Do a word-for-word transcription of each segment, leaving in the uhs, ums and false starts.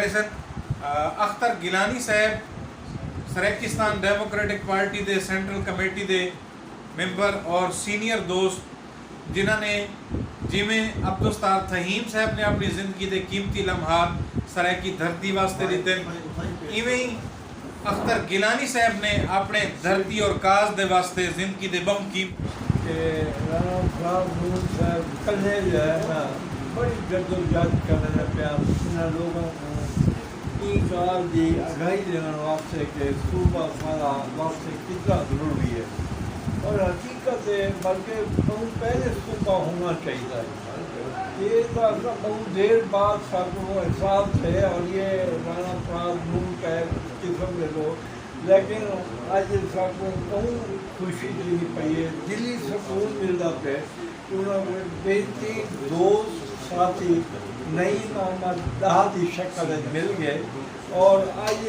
سن۔ اختر گیلانی صاحب سرائیکستان ڈیموکریٹک پارٹی دے سینٹرل کمیٹی دے ممبر اور سینئر دوست، جنہاں نے، جیویں عبدالستار تھہیم صاحب نے اپݨی زندگی دے قیمتی لمحات سرائیکی دھرتی واسطے ݙتے، ایویں ہی اختر گیلانی صاحب نے اپݨے دھرتی اور کاز دے واسطے زندگی دے ٻہوں قیمتی کہ رانا فراز نون صاحب کلھے جو ہے نا، بڑی جدوجہد کرݨ پیا انہاں لوگاں کوں ایں ڳالھ دی آگاہی ݙیوݨ واسطے کہ صوبہ سارا واسطے کتنا ضروری ہے۔ اور حقیقت ہے، بلکہ ٻہوں پہلے صوبہ ہونا چاہیدا ہے۔ یہ تو اساں ٻہوں دیر بعد ساکوں احساس ہے، اور یہ رانا فراز نون صاحب قسم دے لوگ، لیکن اڄ ساکوں ٻہوں خوشی تھیندی پئی ہے، دلی سکون ملدا پئے۔ انہاں کوں ہک بہترین دوست، ساتھی، نعیم احمد ݙاہ دی شکل وچ مل ڳئے۔ اور اڄ،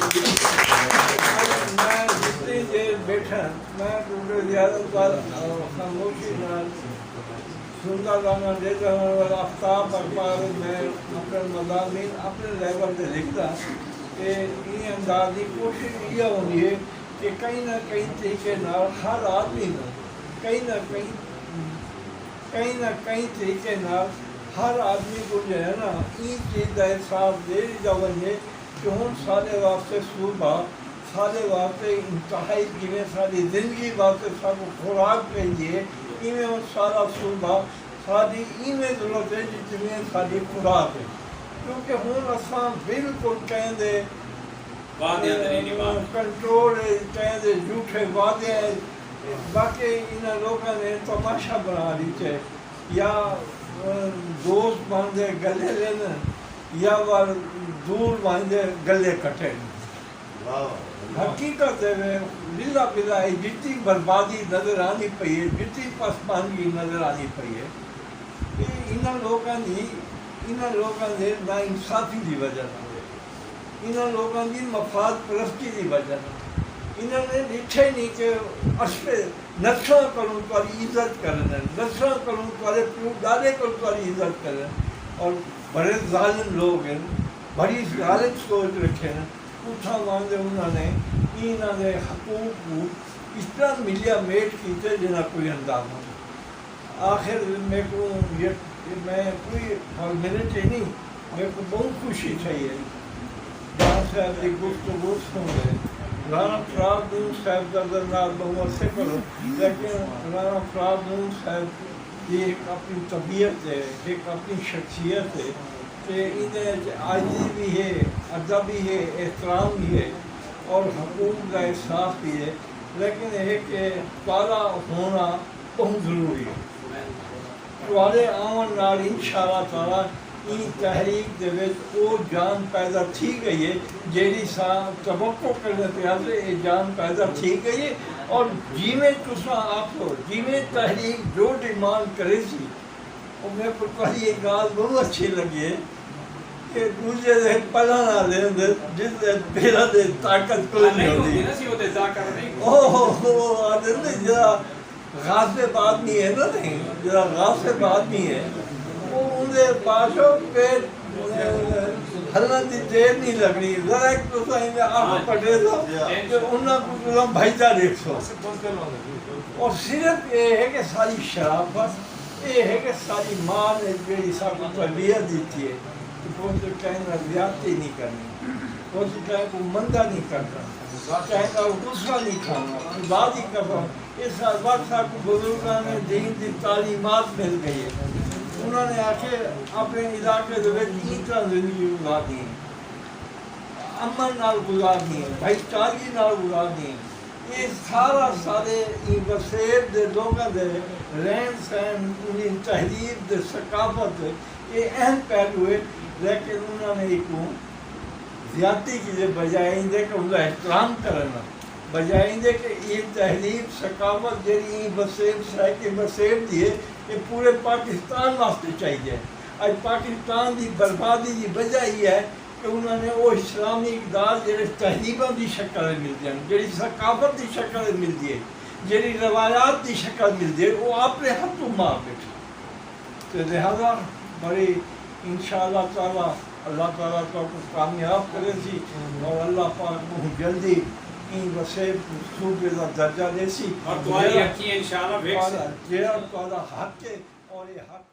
اڄ میں جتنی دیر ٻیٹھا، میں کیونکہ زیادہ تر خاموشی نال سندا رہنا، ݙیہدا رہنا، آفتاب اخبار وچ میں اپݨے مضامین اپݨے لیول تے لکھدا۔ تے ایں انداز دی کوشش ایہا ہوندی ہے کہ کہیں نہ کہیں طریقے نال ہر آدمی نوں کہیں نہ کہیں، کہیں نہ کہیں طریقے نال ہر آدمی کوں جو ہے نا، ایں چیز دا احساس ݙے ݙتا ونڄے کہ ہݨ ساݙے واسطے صوبہ، ساݙے واسطے انتہائی، جیویں ساݙی زندگی واسطے ساکوں خوراک چاہیدی ہے، ایویں ہݨ سارا صوبہ ساݙی ایویں ضرورت ہے جتنی ساݙی خوراک ہے۔ کیونکہ ہݨ اساں بالکل کہیں دے وعدیاں تے نہیں نبھا۔ کنٹرول ہے، کہیں دے جھوٹے وعدے ہیں۔ باقی انہاں لوکاں نے تماشا بݨا ݙتے، یا دوست بݨ دے ڳلے لین، یا ول دور ونڄ دے ڳلے کٹن۔ واہ۔ حقیقت ہے، بلا بلا اے جتنی بربادی نظر آندی پئی ہے، جتنی پسماندگی نظر آندی پئی ہے، اے انہاں لوکاں دی، انہاں لوکاں دے ناانصافی دی وجہ نال ہے، انہاں لوکاں دی مفاد پرستی دی وجہ نال۔ انہاں نے ݙٹھے نہیں کہ اسفے نسلاں کولوں تہاݙی عزت کرن، نسلاں کولوں تہاݙے پیو ݙاݙے کولوں تہاݙی عزت کرن، اور بڑے ظالم لوگ ہیں، بڑی ظالم سوچ رکھے ہیں۔ اتھاں ونڄ انہاں نے انہاں دے حقوق کوں اس طرح ملیا میٹ کیتے جنہاں کوئی اندازہ نہیں۔ آخر میکوں یہ، میں کوئی فارمیلٹی نہیں، میکوں بہت خوشی تھئی ہے جان صاحب دی گفتگو سن کے۔ رانا فراز نون صاحب دا نال بہوں عرصے کرو، لیکن رانا فراز نون صاحب دی ایک اپنی طبیعت ہے، ایک اپنی شخصیت ہے، تے ایندے وچ عاجزی بھی ہے، ادب بھی ہے، احترام بھی ہے اور حقوق دا احساس بھی ہے، لیکن ہے کہ تہاݙا ہونا بہت ضروری ہے۔ تہاݙے آوݨ نال ان شاء اللہ تعالیٰ ایں تحریک دے وچ او جان پیدا تھی ڳئی ہے جیڑھی ساں توقع کرݨے پئے ہاسے، اے جان پیدا تھی ڳئی ہے۔ اور جیویں تساں آکھو، جیویں تحریک جو ڈیمانڈ کریسی، او میکوں تہاݙی اے ڳالھ ٻہوں اچھی لڳی ہے کہ ݙوجھے دے پلاں نال لیندے، جس دے پیراں دے طاقت کوئی نہیں ہوندی۔ او ہو ہو، آہدے نے جیڑھا غاصب آدمی ہے نا، نہیں، جیڑھا غاصب آدمی ہے، او اوندے پاسوں پیٹ، اے، ہلݨ دی دیر نہیں لڳݨی۔ ذرا ہک تساں ایویں اکھ پٹے سو کہ انہاں کوں تساں بھڄدا ݙیکھسو۔ اور صرف اے ہے کہ ساݙی شرافت، اے ہے کہ ساݙی ماں نے جیڑھی ساکوں تربیت ݙتی ہے، تے پتر کہیں نال زیادتی نہیں کرنی، پتر کہیں کوں مندا نہیں کرنا، کہیں نال غصہ نہیں کھانا۔ خدا دی قسم، اس وقت ساکوں بزرگان دین دی تعلیمات مل ڳئی ہے۔ انہاں نے آکھے اپݨے علاقے دے وچ ایں طرح زندگی گزارنی ہے، امن نال گزارنی ہے، بھائی چارگی نال گزارنی ہے۔ اے سارا سارے ایں وسیب دے لوکاں دے رہݨ سہݨ، انہاں دی تہذیب تے ثقافت، اے اہم پہلو ہے، لیکن انہاں نے ایکوں زیادتی کیتے، بجائے ایندے کہ اوندا احترام کرن، بجائے ایندے کہ اے تہذیب ثقافت جیڑھی ایں وسیب سرائیکی وسیب دی ہے، اے پورے پاکستان واسطے چاہیدی ہے۔ اڄ پاکستان دی بربادی دی وجہ اے ہے کہ انہاں نے او اسلامی اقدار جیڑھے تہذیباں دی شکل وچ ملدے ہن، جیڑھی ثقافت دی شکل وچ ملدی ہے، جیڑھی روایات دی شکل ملدی ہے، او اپݨے ہتھوں مار ٻیٹھے۔ تے لہذا بڑی ان شاء اللہ تعالیٰ اللہ تعالیٰ تہاکوں کامیاب کریسی اور اللہ پاک ٻہوں جلدی ایں وسیب صوبے دا درجہ ݙیسی۔ اور تہاݙی اکھیں انشاءاللہ ویکھسن۔ جیڑھا تہاݙا حق ہے اور اے حق